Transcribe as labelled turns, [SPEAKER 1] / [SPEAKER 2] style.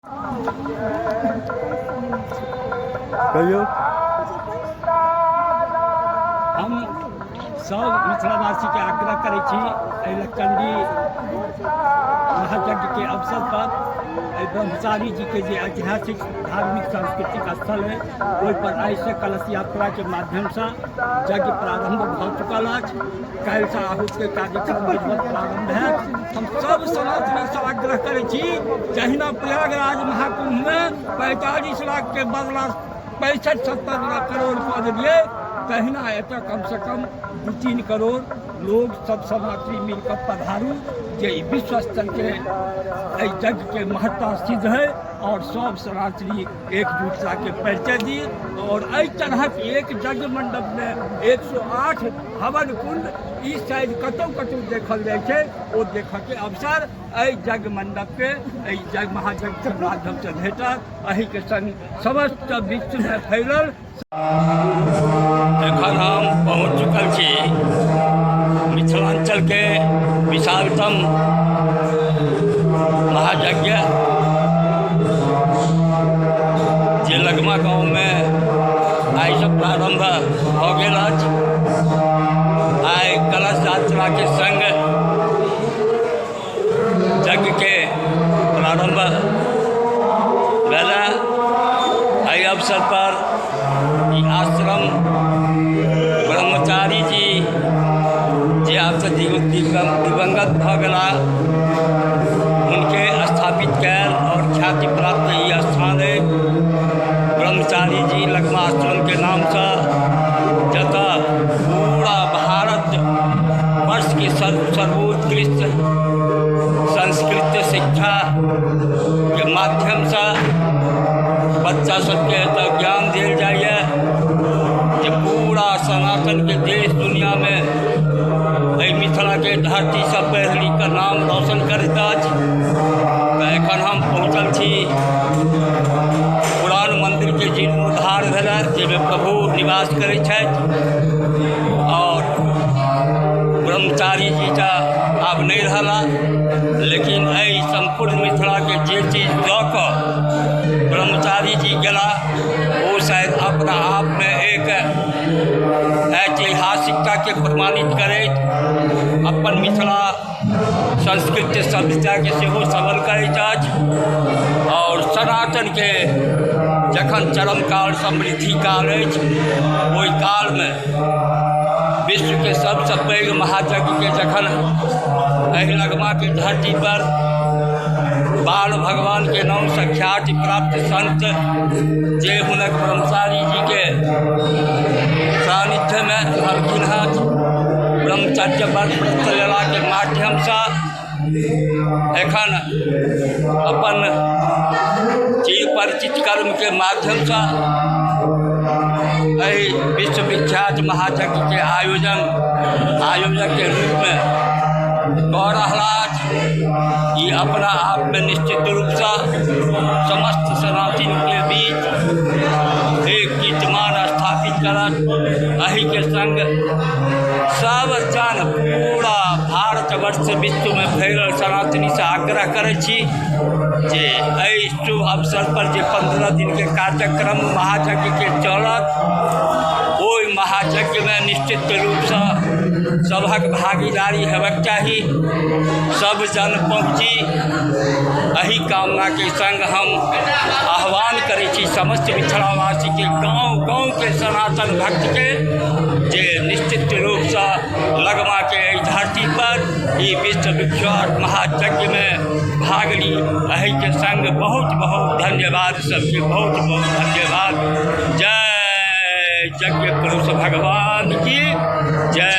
[SPEAKER 1] कहियौ।
[SPEAKER 2] हम सब मिथिलावासीके आग्रह करै छी एहि लक्षचंडी महायज्ञके अवसर पर एहि ब्रह्मचारी जीके जे ऐतिहासिक धार्मिक सांस्कृतिक स्थल है ओहिपर आइसँ कलश यात्राके माध्यमसँ यज्ञ प्रारम्भ भऽ चुकल अछि। काल्हिसँ आहुतिके कार्यक्रम विधिवत प्रारम्भ हैत। हम सब सनातनीसँ आग्रह करै छी जहिना प्रयागराज महाकुम्भमे 45 लाखके बदला 65-70 लाख करोड़ कऽ देलियै तहिना एतऽ कमसँ कम 2-3 करोड़ लोग सब सनातनी मिलकऽ पधारू जे ई विश्व स्तरके एहि यज्ञके महत्ता सिद्ध है और सब सनातनी एकजुटताके परिचय दी। और एहि तरहक एक यज्ञ मंडपमे 108 हवन कुंड ई शायद कतौ कतौ देखल जाइ छै, ओ देखऽके अवसर एहि यज्ञ मंडपके एहि यज्ञ महायज्ञके माध्यमसँ भेटत। एहिके संग समस्त विश्वमे फैलल। एखन हम पहुँच चुकल छी मिथिलाञ्चलके विशालतम महायज्ञ जे लगमा गाँवमे आइसँ प्रारम्भ भऽ गेल अछि। आइ कलश यात्राके सङ्ग यज्ञके प्रारम्भ भेल। एहि अवसर पर ई आश्रम ब्रह्मचारी जी जे आबसँ दिवंगत भऽ गेला हुनके स्थापित कयल आओर ख्याति प्राप्त ई स्थान अइ ब्रह्मचारी जी लगमा आश्रमके नामसँ, जतऽ पूरा भारत वर्षके सर्वोत्कृष्ट संस्कृत शिक्षाके माध्यमसँ बच्चा सबके एतऽ ज्ञान देल जाइए जे पूरा सनातनके देश दुनिआँमे एहि मिथिलाके धरतीसँ पढ़ि लिखिकऽ नाम रोशन करैत अछि। तऽ एखन हम पहुँचल छी पुरान मन्दिरके जीर्णोद्धार भेल जाहिमे प्रभु निवास करै छथि और ब्रह्मचारी जी तऽ आब नहि रहला, लेकिन एहि सम्पूर्ण मिथिलाके जे चीज दऽ कऽ ब्रह्मचारी जी गेला ओ शायद अपना आपमे एक ऐतिहासिकताके प्रमाणित करैत अपन मिथिला संस्कृत सभ्यताके सेहो सबल करैत अछि। आओर सनातनके जखन चरम काल समृद्धि काल अछि ओहि कालमे विश्वके सबसँ पैघ महायज्ञके जखन एहि लगमाके धरतीपर बाल भगवानके नामसँ ख्याति प्राप्त सन्त जे हुनक ब्रह्मचारी जीके सान्निध्यमे रहलखिन हँ, ब्रह्मचर्य व्रत लेलाके माध्यमसँ एखन अपन चिर परिचित कर्मके माध्यमसँ एहि विश्वविख्यात महायज्ञके आयोजन आयोजकके रूपमे कऽ रहला अछि। ई अपना आपमे निश्चित रूपसँ समस्त सनातनके बीच एक कीर्तिमान स्थापित करत। एहिके सङ्ग सब जन पूरा भारतवर्ष विश्वमे फैलल सनातनीसँ आग्रह करै छी जे एहि शुभ अवसर पर जे 15 दिनके कार्यक्रम महायज्ञके चलत ओहि महायज्ञमे निश्चित रूपसँ सभक भागीदारी हेबाक चाही, सब जन पहुँची। एहि कामनाके सङ्ग हम आह्वान करै छी समस्त मिथिलावासीके, गाँव गाँवके सनातन भक्तके जे निश्चित रूपसँ लगमाके एहि धरती पर ई विश्वविख्यात महायज्ञमे भाग ली। एहिके सङ्ग बहुत बहुत धन्यवाद सबके, बहुत बहुत धन्यवाद। जय यज्ञ पुरुष भगवान की जय।